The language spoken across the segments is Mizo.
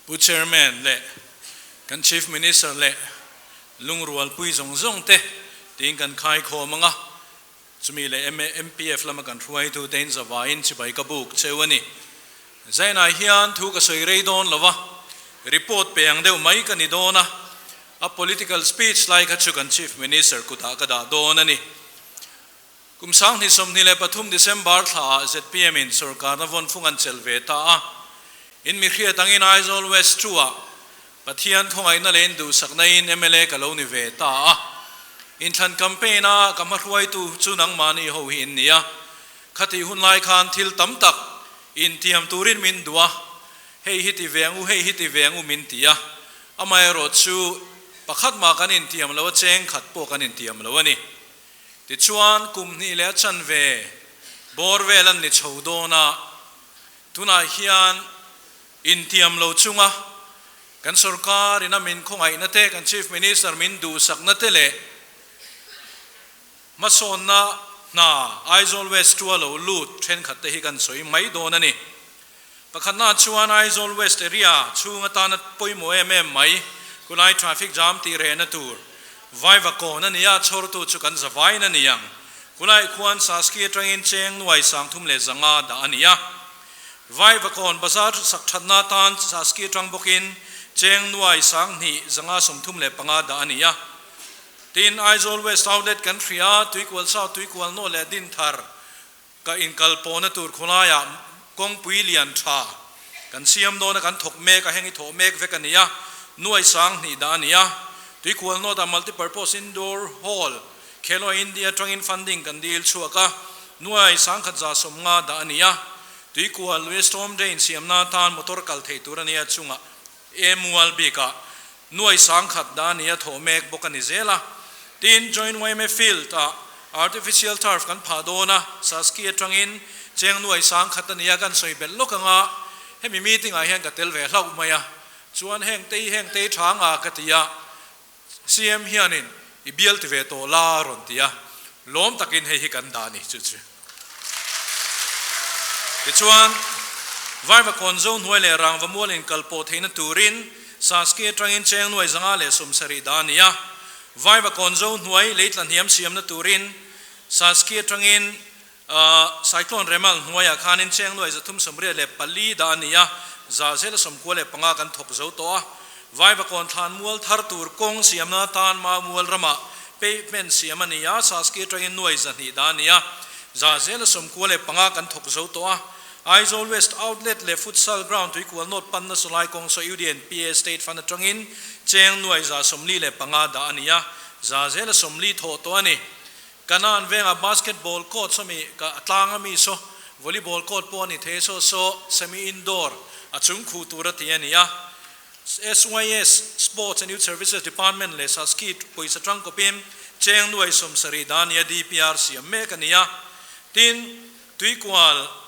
Pu Chairman leh kan Chief Minister leh lungrualpui zawng zawng te tiin kan khaikhawm ang a, chumi leh MPF lama kan hruaitu te in zavaiin chibai ka buk cheu a ni. Zainah hian thu ka sawi rei dawn lo a, report pe ang deuh mai ka ni dawn a, a political speech lai kha chu kan Chief Minister kutah ka dah dawn a ni. Kum 2023 December thla ah zpm in sorkarna vawnfung an chelh ve ta a, in mi hriat angin Aizawl West 2 ah Pathian khawngaihna leh in duhsakna in mla ka lo ni ve ta a, inthlan campaign a ka hmahruaitu chu nangmahni ho hi in ni a, khatih hun lai khan thil tam tak intiam turin min duh a, hei hi ti ve ang u, hei hi ti ve ang u min ti a, amaherawh chu pakhat mah kan intiam lo a, cheng khat pawh kan intiam lo a ni. Tichuan, kum hnih leh a chanve bawr vel an ni chho dawn a, tunah hian intiam lo chunga kan sorkar ina min khawngaihna te, kan Chief Minister min duhsakna te leh hmasawnna hna Aizawl West tua lo lut thenkhat te hi kan sawi mai dawn a ni. Pakhatna chuan Aizawl West area chhung atana pawimawh em em mai, khulai traffic jam tih rehna tur vaiva kawn a ni a, chhawrtu chu kan zavain a ni ang. Khulai khuan Saski atangin cheng nuai 305 dah a ni a. Vaiva kawn bazar sak thatna atan Saski atang bawkin cheng nuai 2535 dah a ni a. Tin, Aizawl West Outlet kan hria, Tuikual South, Tuikual North leh Dinthar Ka inkal pawhna tur khawlaiah kawngpui lian tha kan siam dawn a, kan thawk mek a, heng hi thawh mek vek a ni a, nuai 2000 dah a ni a. Tuikual North-ah Multipurpose Indoor Hall, Khelo India atangin funding kan dil chhuak a, nuai 1150 dah a ni a. Tuikual lui storm drain siamna atan motor kal thei tur a ni a, chungah E mual bikah nuai 10,000 dah a ni a, thawh mek bawk a ni zel a. Tin, Joint YMA Field-ah artificial turf kan phah dawn a, Saski atangin cheng nuai 10,000 a ni a, kan sawi belh lawk ang a, hemi meeting-ah hian ka tel ve hlauh mai a, chuan heng tei heng tei tha nga ka ti a, CM hianin i bial ti ve tawh la a rawn ti a, lawm takin hei hi kan dah a ni chu chu. Tichuan, Vaiva kawn zo hnuai leh rangva mual inkal pawh theihna turin Saski atangin cheng nuai 170 dah a ni a. Vaiva kawn zo hnuai lei tla hniam siamna turin Saski atangin Cyclone Remal hnuaiah khanin cheng nuai 384 dah a ni a, 95% kan thawk zo tawh a. Vaivakawn thlan mual thar tur kawng siamna atan Mau mual ramah pavement siam a ni a, Saski atangin nuai 200 dah a ni a, 95% kan thawk zo tawh a. Aizawl West Outlet leh Futsal Ground tuikual nawt panna sawlai kawng saw UDNPA State Fund atangin cheng nuai 145 dah a ni a, 40% thawh tawh a ni. Kanan vengah basketball court saw mi ka tlang a mi saw volleyball court pawh a ni thei saw saw semi indoor a chung khuh tur a ti a ni a. SYS, Sports and Youth Services Department leh Saski pawisa tangkawpin cheng nuai 70 dah a ni a, DPR siam mek a ni a. Tin, Tuikual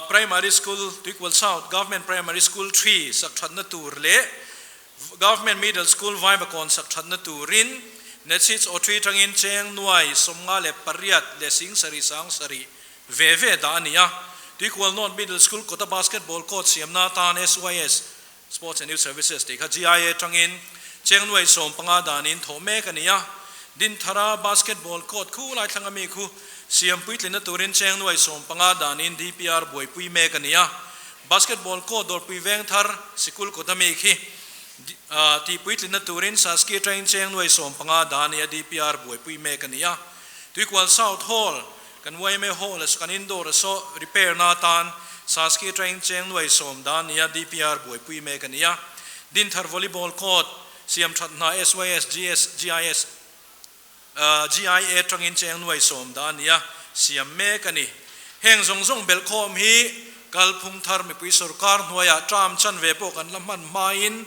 Primary School, Tuikual South Government Primary School 3 sak thatna tur leh Government Middle School Vaivakawn sak thatna turin Netsits Aw tangin cheng nuai 58 leh 7 7 ve ve dah a ni a. Tuikual North Middle School kawta basketball court siamna atan SYS, Sports and Youth Services tih kha GIA tangin cheng nuai 15 danin thawh mek a ni a. Dinthara basketball court khu lai thlanga mi khu siam puitlina turin cheng nuai 15 danin DPR buaipui mek a ni a. Basketball court dawrpui veng thar sikul kawta mi khi tih puitlina turin Saski atangin cheng nuai 15 dan a DPR buaipui mek a ni a. Tuikual South Hall kan YMA Hall a kan indoor a saw repair na atan Saski atangin cheng nuai 10 dan a DPR buaipui mek a ni a. Dinthar volleyball court siam that hna SYS GS GIS GIA tangin cheng nuai 10 dan a siam mek a ni. Heng zawng zawng bel khawm hi kalphung thar mipui sorkar hnuaiah tram chan ve pawh kan la hman hmain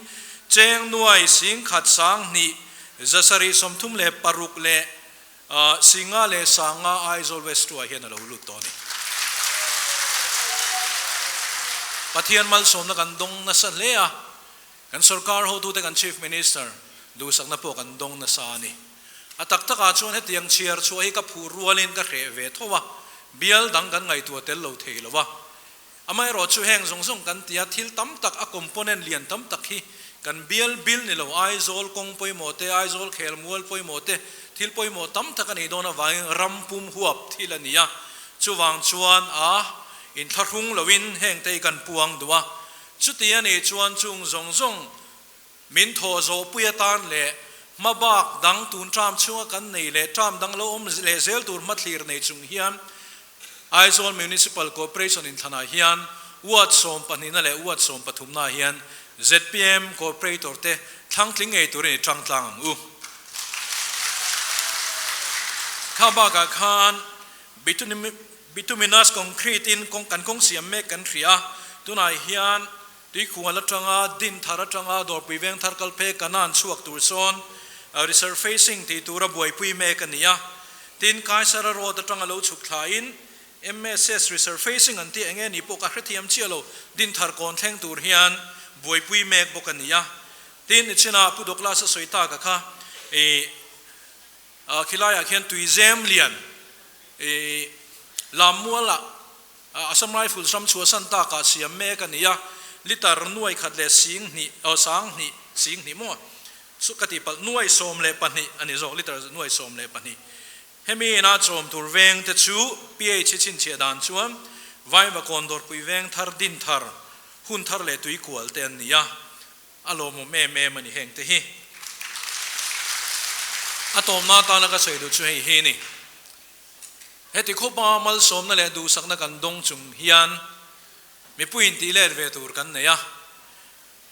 cheng nuai 10 20 736 leh 50 leh 5 Aizawl West 2 ah hian a lo lut tawh a ni. Pathian malsawmna kan dawng nasa hle a, kan sorkar hotute kan Chief Minister duhsakna pawh kan dawng nasa a ni. A tak takah chuan hetiang chhiar chhuah hi ka phuh rualin ka hreh ve tho a, bial dang kan ngaihtuah tel lo thei lo a. Amaherawhchu heng zawng zawng kan tia thil tam tak a component lian tam tak hi kan bial bil ni lo Aizawl kawng pawimawh te, Aizawl khelmual pawimawh te, thil pawimawh tam tak a nih dawn avangin ram pum huap thil a ni a. Chuvang chuan a inthlahrung loin heng te hi kan puang duh a. Chuti a nih chuan chung zawng zawng Min thaw zawhpui atan leh hmabak dang tun term chhunga kan nei leh term dang lo awm leh zel tur hmathlir nei chung hian Aizawl Municipal Corporation inthlanah hian Ward sawmpahnihna leh Ward sawmpathumnaah hian zpm Corporator te thlangtling ngei turin i tang tlang ang u. Kha bakah khan Bituminous concrete in kan kawng siam mek kan hria a, tunah hian Tuikhual atanga din thar atanga dawrpui veng thar kal phei kanan chhuak tur sawn resurfacing tih tura buaipui mek a ni a. Tin, Kaisara Road atanga lo chhuk thlain MSS resurfacing an tih eng nge ni pawh ka hrethiam chiah lo, din thar kawn thleng tur hian buaipui mek bawk a ni a. Tin, nichinah Pu Douglas a sawi tak a kha i khilaiah khian tuizem lian i lammualah Assam Rifles ram chhuahsan takah siam mek a ni a, litre nuai khat leh sing hnih, aw sang hnih, sing hnih maw? Chu ka tih palh, nuai 12 a ni zawk, litre nuai 12. Hemi ina chawm tur veng te chu PH hi chhinchhiah dan chuan Vaivakawn dawrpui veng thar din thar, hun thar leh tui kual te an ni a, A lawmawm em em a ni heng te hi. A tawmna atana ka sawi duh chu hei hi a ni. Heti khawpa malsawmna leh duhsakna kan dawng chung hian mipuiin tih let ve tur kan nei a.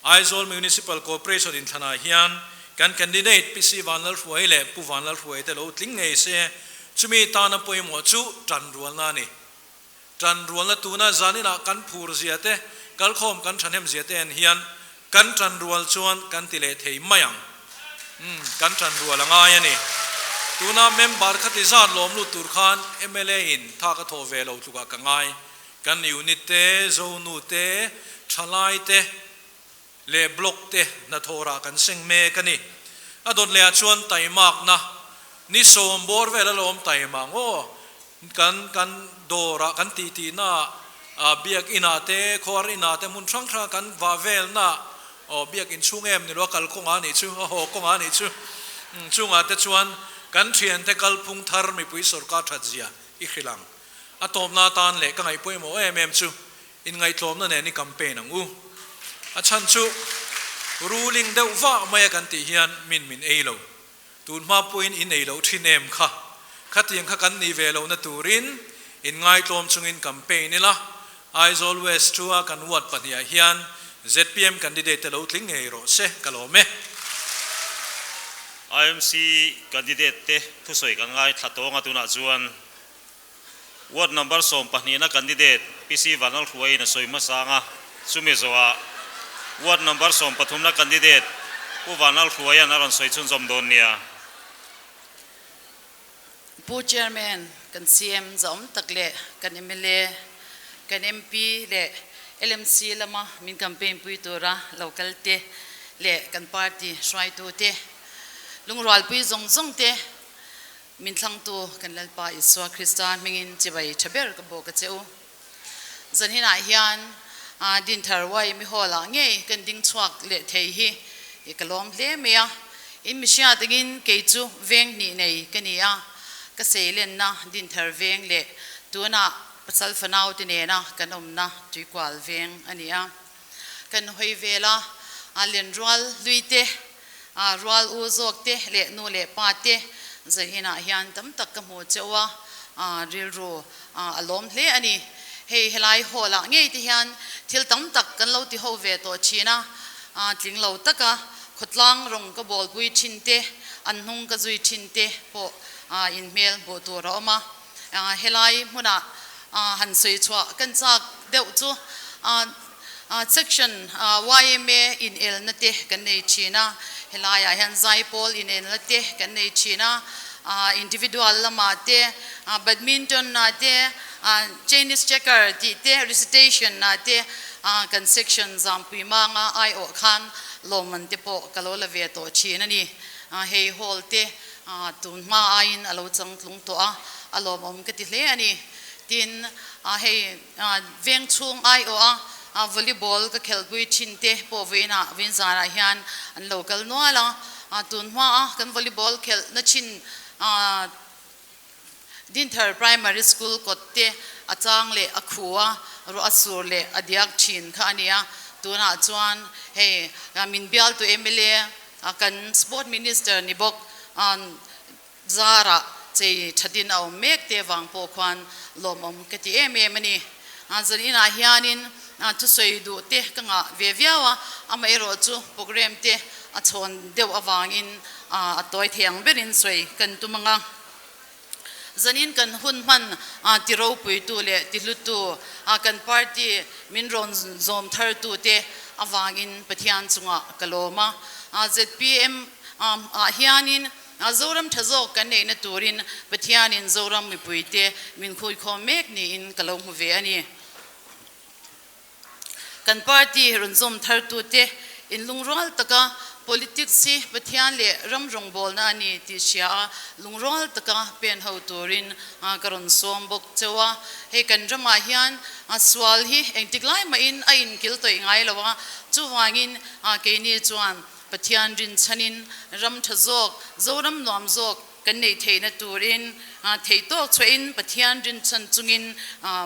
Aizawl Municipal Corporation inthlanah hian kan candidate PC Vanlalhruai leh Pu Vanlalhruai te lo tling ngei se, chumi tana pawimawh chu tanrualna a ni. Tanrualna tuna zaninah kan phur zia te, kalkhawm kan thahnem zia te en hian kan tanrual chuan kan ti leh thei mai ang. Umm, kan tanrual a ngai a ni. Tuna member khati zat lawm lut tur khan mla in tha ka thawh ve lo tlukah ka ngai. Kan unit te, zonu te, thalai te leh block te hnathawhrah kan seng mek a ni. A dawt lehah chuan taimakna ni sawm bawr vel a lawm taima ang aw. Kan kan dawrah kan titihnaah ah biakinah te khuar inah te hmun hrang hrangah kan vah velnaah aw biakin chhung em ni lo a kal kawngah a nih chu a haw kawngah a nih chu chungah te chuan kan thiante kalphung thar mipui sawrkar that zia i hrilh ang. A tawpna atan leh ka ngaih pawimawh em em chu inngaihtlawmna nen i campaign ang u. A chhan chu ruling deuh vah mai a kan tih hian min min ei lo. Tun hma pawhin in ei loh thin em kha? Khatiang kha kan nih ve lohna turin in ngaitlawm chungin campaign ila, Aizawl West chu a kan ward pahniha hian zpm candidate te lo tling ngei rawh se, ka lawm e. IMC candidate te thusawi kan ngaithla tawng a tunah chuan ward number sawmpahnihna candidate PC Vanlalhruaiin a sawi hmasa ang a, chumi zawhah ward number sawmpathumna candidate Pu Vanlalhruaia'n a rawn sawi chhunzawm dawn nia. Pu Chairman, kan CM zahawm tak leh kan mla, kan MP leh LMC lama min campaign pui tura lo kal te leh kan party hruaitu te, lungrualpui zawng zawng te, Min thlangtu kan Lalpa Isua Krista hmingin chibai tha ber ka bawk a che u. Zanhinah hian Dinthar YME Hall ah ngei kan ding chhuak leh thei hi ka lawm hle mai a. In mi hriat angin kei chu veng hnih nei ka ni a, ka seilenna Dinthar veng leh tunah pasal fanau te nena kan awmna Tuikual veng a ni a. Kan hawi vel a, lenrual hlui te, rual u zawk te leh nu leh pa te zainah hian tam tak ka hmu cheu a, rilru a lawm hle a ni. Hei helai hall ah ngei te hian thil tam tak kan lo ti ho ve tawh thin a, tling lo taka khawtlang rawng ka bawlpui thin te, an hnung ka zui thin te pawh inhmel hmuh tur a awm a. Helai hmunah han sawi chhuah kan chak deuh chu section yma inelna te kan nei thin a, helaiah hian zaipawl inelna te kan nei thin a, individual lamah te, badminton ah te, Chinese checker tih te, recitation ah te kan section zampui manga aiawh khan lawmman te pawh ka lo la ve tawh thin a ni. Hei hall te Tun hma aiin a lo chang tlung tawh a, a lawmawm ka ti hle a ni. Tin, hei veng chhung aiawh a volleyball ka khelhpui thin te pawh vawiinah vawiin zanah hian an lo kal nual a. Tun hmaa kan volleyball khelhna thin Dinthar Primary School kawt te a chang leh a khu a, ruah a sur leh a diak thin kha a ni a. Tunah chuan hei min bialtu mla kan Sport Minister ni bawk Zarah chei thatin a awm mek te vang pawh khuan lawmawm ka ti em em a ni. Zan inah hianin thusawi duh te ka ngah ve viau a, amaherawh chu programme te a chhawn deuh avangin a tawi thei ang berin sawi kan tum ang a. Zanin kan hun hman ti ropuitu leh ti hlutu kan party min rawn zawm thartu te avangin Pathian chungah ka lawm a. Zpm ah hianin Zoram tha zawk kan neihna turin Pathianin Zoram mipuite min khuikhawm mek niin ka lo hmu ve a ni. Kan party rawn zawm thartute inlungrual taka politics hi Pathian leh ram rawngbawlna a ni tih hria a, lungrual taka pen ho turin ka rawn sawm bawk cheu a. Hei kan ramah hian sual hi engtik lai mahin a inkil tawih ngai lo a, chuvangin keini chuan Pathian rinchhanin ram tha zawk, Zoram nuam zawk kan neih theihna turin theihtawk chhuahin Pathian rinchhan chungin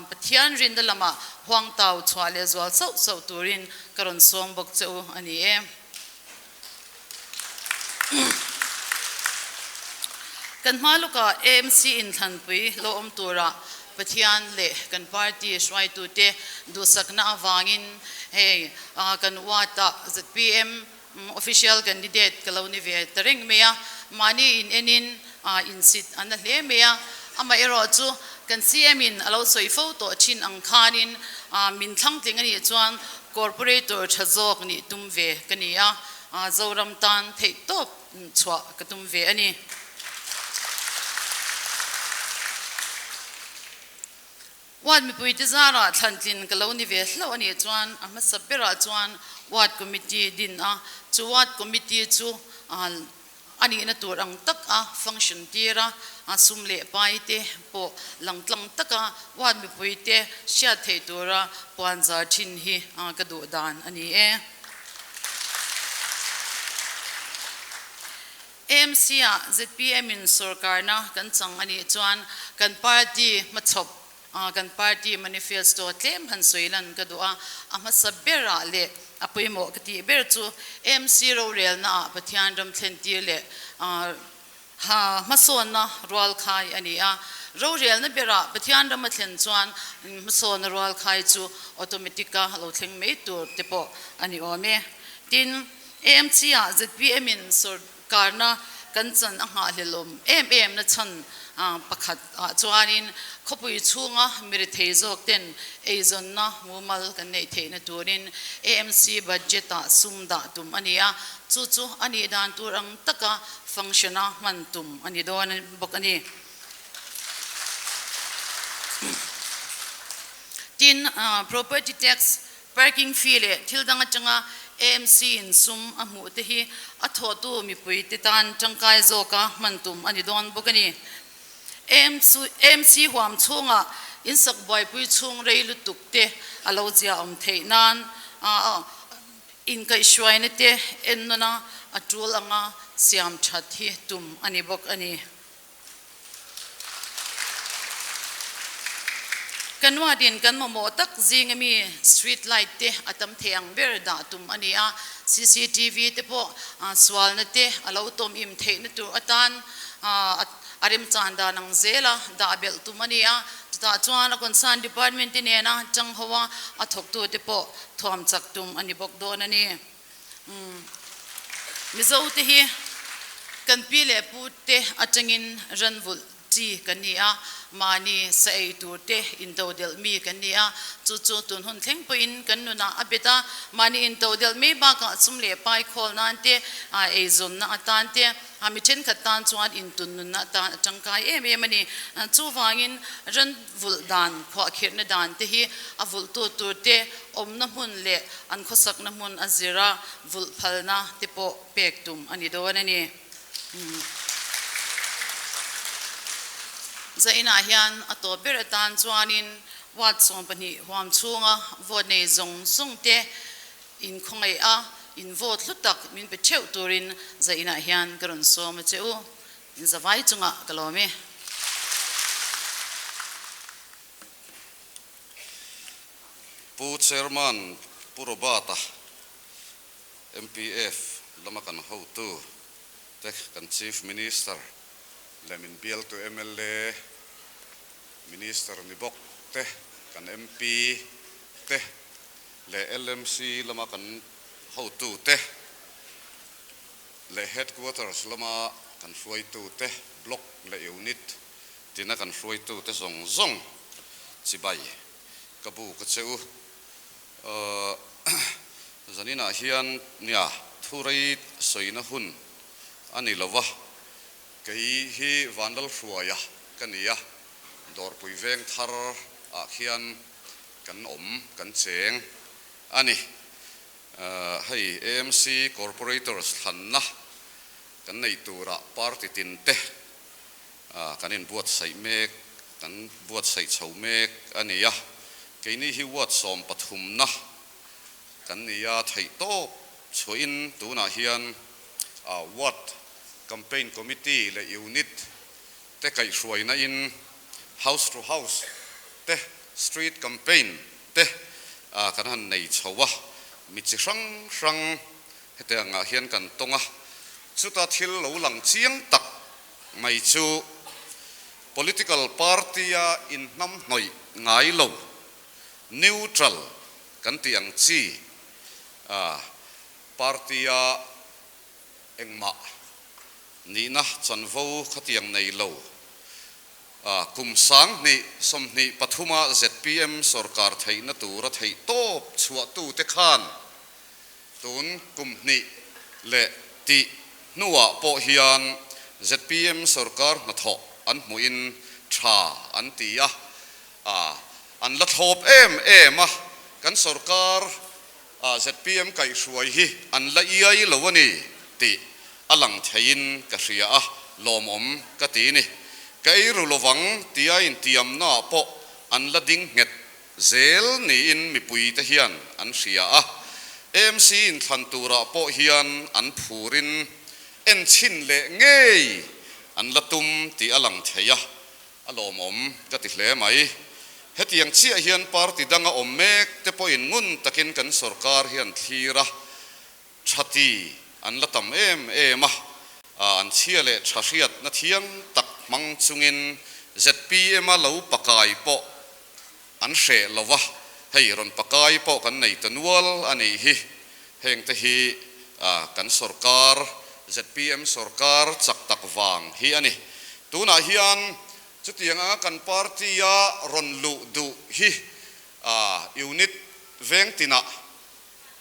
Pathian rinna lamah huangtau chhuah leh zual sauh sauh turin ka rawn sawm bawk che u a ni e. Kan hma lukah AMC inthlanpui lo awm turah Pathian leh kan party hruaitute duhsakna avangin hei kan ward-ah zpm official candidate ka lo ni ve ta reng mai a, mahni in enin insit a na hle mai a, amaherawh chu kan CM in a lo sawi fo tawh thin ang khanin min thlangtling a nih chuan corporator tha zawk nih tum ve ka ni a, Zoram tan theih tawp chhuah ka tum ve a ni. Ward mipuite zarah thlantlin ka lo ni ve hlauh a nih chuan a hmasa berah chuan Ward Committee din a, chu Ward Committee chu a nihna tur ang tak a function tir a, sum leh pai te pawh langtlang taka Ward mipuite hriat theih tura puan zar thin hi ka duh dan a ni e. AMC-ah zpm in sorkarna kan chang a nih chuan kan party hmachhawp, kan party manifesto tlem han sawi lan ka duh a, a hmasa berah leh a pawimawh ka tih ber chu AMC rorelnaah Pathian ram thlentir leh hmasawnna rualkhai a ni a. Rorelna berah Pathian ram a thlen chuan hmasawnna rualkhai chu automatic-a lo thleng mai tur te pawh a ni awm e. Tin, AMC-ah zpm in sawrkarna kan chan a nghahhlelawm em em na chhan pakhat ah chuanin khawpui chhunga mirethei zawk ten eizawnna mumal kan neih theihna turin AMC budget ah sum dah tum a ni a, chu chu a nih dan tur ang taka function a hman tum a ni dawn bawk a ni. Tin, property tax Parking fee leh thil dang atanga AMC in sum a hmuh te hi a thawhtu mipui te tan tangkai zawka hman tum a ni dawn bawk a ni. AMC huam chhungah insak buaipui chhung rei lutuk te a lo zia awm theih nan inkaihhruaina te ennawn a a tul anga siam that hi tum a ni bawk a ni. Kan ward-in kan mamawh tak zing ami street light te a tam thei ang ber dah tum a ni a, cctv te pawh sualna te a lo tawm im theihna tur atan a remchan dan ang zela dah belh tum a ni a, chutah chuan a concern department te nena chang ho a a thawktu te pawh thuam chak tum a ni bawk dawn a ni. Mizo te hi kan pi leh pu te atangin ran vulh chi kan ni a, mahni sa ei tur te intodelh mi kan ni a, chu chu tun hun thleng pawhin kan nunah a bet a, mahni intodelh mai bakah sum leh pai khawl nan te, eizawnna atan te, mi thenkhat tan chuan intun nunna atan a tangkai em em a ni. Chuvangin ran vulh dan, khuahkhirhna dan te hi a vulhtu tur te awmna hmun leh an khawsakna hmun a zir a, vulh phalna te pawh pek tum a ni dawn a ni. Zainah hian a tawp ber atan chuanin ward 12 huam chhunga vote nei zawng zawng te in khawngaih a, in vote hlu tak min pe theuh turin zainah hian ka rawn sawm a che u. In zavai chungah ka lawm e. Pu Chairman Pu Robert-a, MPF lama kan hotu te, kan Chief Minister leh min bialtu mla, Minister ni bawk te, kan MP te leh LMC lama kan hotu te leh Headquarters lama kan hruaitu te, Block leh Unit tina kan hruaitu te zawng zawng chibai ka bu ka che u. Zaninah hian nia thu rei sawina hun a ni lo va, kei hi Vanlalhruaia ka ni a, Dawrpui veng thar ah khian kan awm kan cheng a ni. Hei AMC Corporators thlanna kan neih turah party tin te Kan inbuatsaih mek, kan buatsaih chho mek a ni a, keini hi ward sawmpathumna kan ni a, theihtawp chhuahin tunah hian ward campaign committee leh unit te kaihhruaina in house to house te street campaign te kan han nei chho a, mi chi hrang hrang hetiangah hian kan tawng a, chuta thil lo lang chiang tak mai chu political party-a inhnamhnawih ngai lo, neutral kan tih ang chi, party-a engmah nihna chanvo khatiang nei lo, kum 2023-a zpm sorkar theihna tura theihtawp chhuahtute khan Tun kum hnih leh tih hnuah pawh hian zpm sorkar hnathawh an hmuhin tha an ti a, an la thlawp em em a, kan sorkar zpm kaihhruai hi an la iai lo a ni tih a lang theiin ka hria a, lawmawm ka ti ni. Ka ei ru lovang tia intiamnaah pawh an la ding nghet Zel niin mipuite hian an hria a, AMC inthlan turah pawh hian an phurin en chhin leh ngei an la tum tih a lang thei a, a lawmawm ka ti hle mai. Hetiang chiah hian party danga awm mek te pawhin ngun takin kan sorkar hian thlir a, tha ti an la tam em em a, an chhia leh tha hriatna thiang tak hmang chungin zpm a lo pakai pawh an hreh lo va, hei rawn pakai pawh kan nei ta nual a nih hi, heng te hi kan sorkar zpm sorkar chak tak vang hi a ni. Tunah hian chutiang anga kan party-a rawn luh duh hi unit veng tinah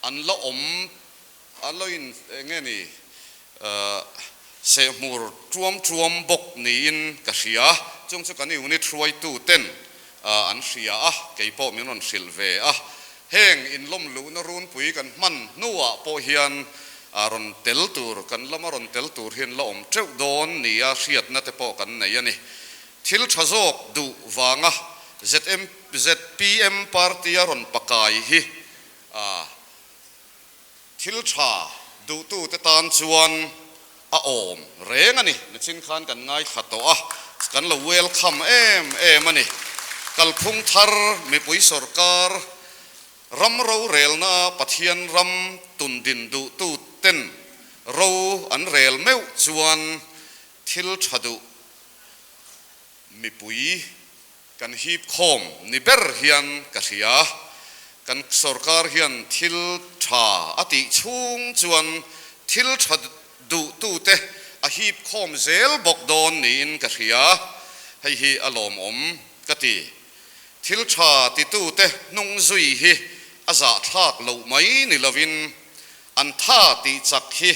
An la awm a lo in eng nge ni sehmur tuam tuam bawk niin ka hria. Chung chu kan unit hruaitu ten an hria a, kei pawh min rawn hrilh ve a. Heng inlawm luhna runpui kan hman hnuah pawh hian rawn tel tur, kan lama rawn tel tur hian la awm teuh dawn nia hriatna te pawh kan nei a ni. Thil tha zawk duh vanga ZM, zpm party a rawn pakai hi A thil tha duhtute tan chuan a awm reng a ni. Nichin khan kan ngaithla tawh a, kan lo welcome em em a ni. Kalphung thar mipui sorkar ram rorelna Pathian ram tundin duhtuten ro an rel meuh chuan thil tha duh mipui Kan hip khawm ni ber hian ka hria. Kan sorkar hian thil tha a tih chhung chuan thil tha duhtute a hip khawm zel bawk dawn niin ka hria. Hei hi a lawmawm ka ti. Thil tha titute hnung zui hi a zahthlak loh mai ni lovin an tha tih chak hi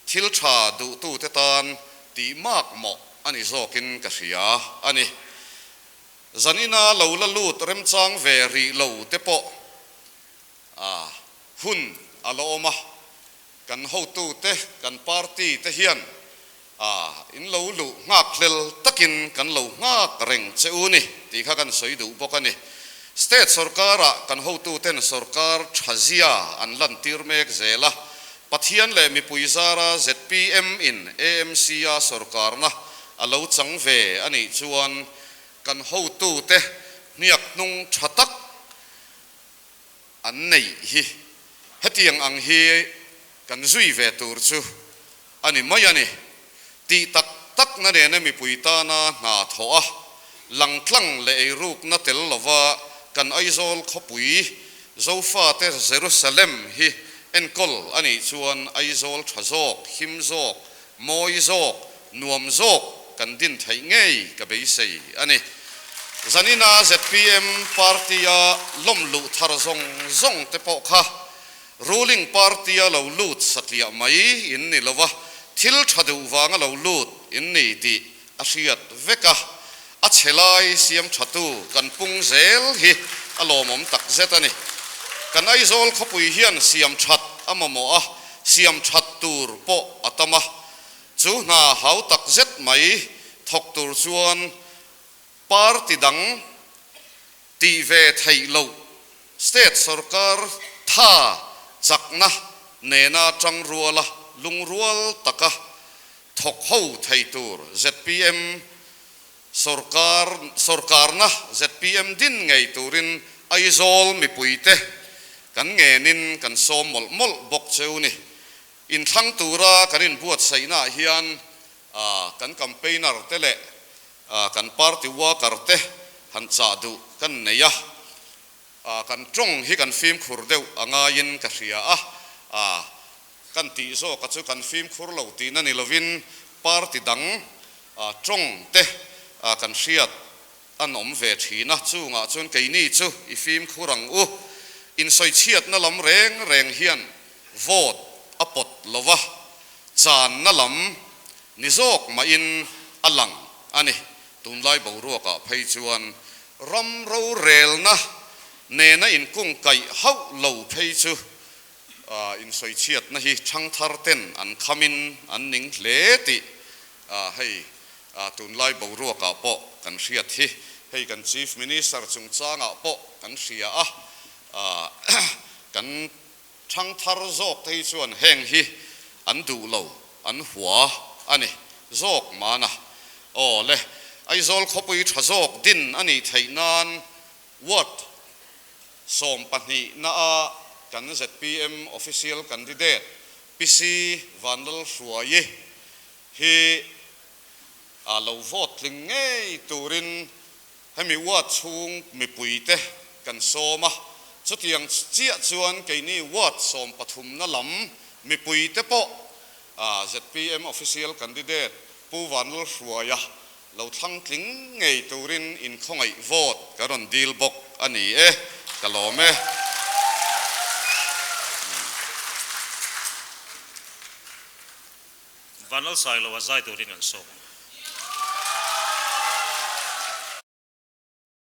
thil tha duhtute tan tih mak mawh a ni zawkin ka hria a ni. Zanina lo la lut remchang ve rih lo te pawh a hun a la awm a, kan hotute, kan party te hian A, in lo luh nghak hlel takin kan lo nghak reng che u ni tih kha kan sawi duh bawk a ni. State sorkarah kan hotuten sorkar tha zia an lantir mek zel a, Pathian leh mipui zara zpm in AMC a sorkarna a lo chang ve a nih chuan kan hotute hniak hnung tha tak an neih hi hetiang ang hi kan zui ve tur chu a ni mai a ni. Tih tak takna nena mipui tana hna thawh a, langtlang leh eirukna tel lova kan Aizawl khawpui Zofate Jerusalem hi enkawl a nih chuan Aizawl tha zawk, him zawk, mawi zawk, nuam zawk kan din theih ngei ka beisei a ni. Zanina zpm party-a lawm luh thar zawng zawng te pawh kha ruling party-a lo lut satliah mai in ni lo a, thil tha duh vanga lo lut in ni tih a hriat vek a, a chhe lai siam thatu kan pung zel hi a lawmawm tak zet a ni. Kan Aizawl khawpui hian siam that a mamawh a, siam that tur pawh a tam a, chu hna hau tak zet mai thawk tur chuan party dang tih ve theih loh state sorkar tha chakna nena tangruala lungrual taka thawk ho thei tur zpm sorkar sorkarna zpm din ngei turin Aizawl mipuite kan ngenin kan sawm mawlh mawlh bawk cheu ni. Inthlang tura kan inbuatsaihnaah hian kan campaigner te leh kan party worker te han chah duh kan nei a, kan tawng hi kan fimkhur deuh a ngaiin ka hria a, kan tih zawka chu kan fimkhur lo tihna ni lovin party dang tawng te kan hriat an awm ve thin a, chungah chuan keini chu i fimkhur ang u. Insawichhiatna lam reng reng hian vote a pawt lo va, channa lam ni zawk mahin a lang a ni. Tunlai boruakah phei chuan ram rorelna nena inkungkaih hauh lo phei chu insawichhiatna hi thangthar ten an khamin an ning hle tih hei tunlai boruakah pawh kan hriat hi. Hei kan Chief Minister chungchangah pawh kan hria a, kan Thangthar zawk te hi chuan heng hi an duh lo, an hua a ni zawk mana. Aw le, Aizawl khawpui tha zawk din a nih theih nan Ward 12 na a kan zpm Official Candidate Pi Si Vanlalhruaii hi a lo vote tling ngei turin Hemi ward chhung mipuite kan sawm a, chutiang chiah chuan keini ward sawmpathumna lam mipuite pawh zpm official candidate Pu Vanlalhruaia lo thlang tling ngei turin inkhawngaih vote ka rawn dil bawk a ni e, ka lawm e. Vanlalsailoa zai turin kan sawm ang.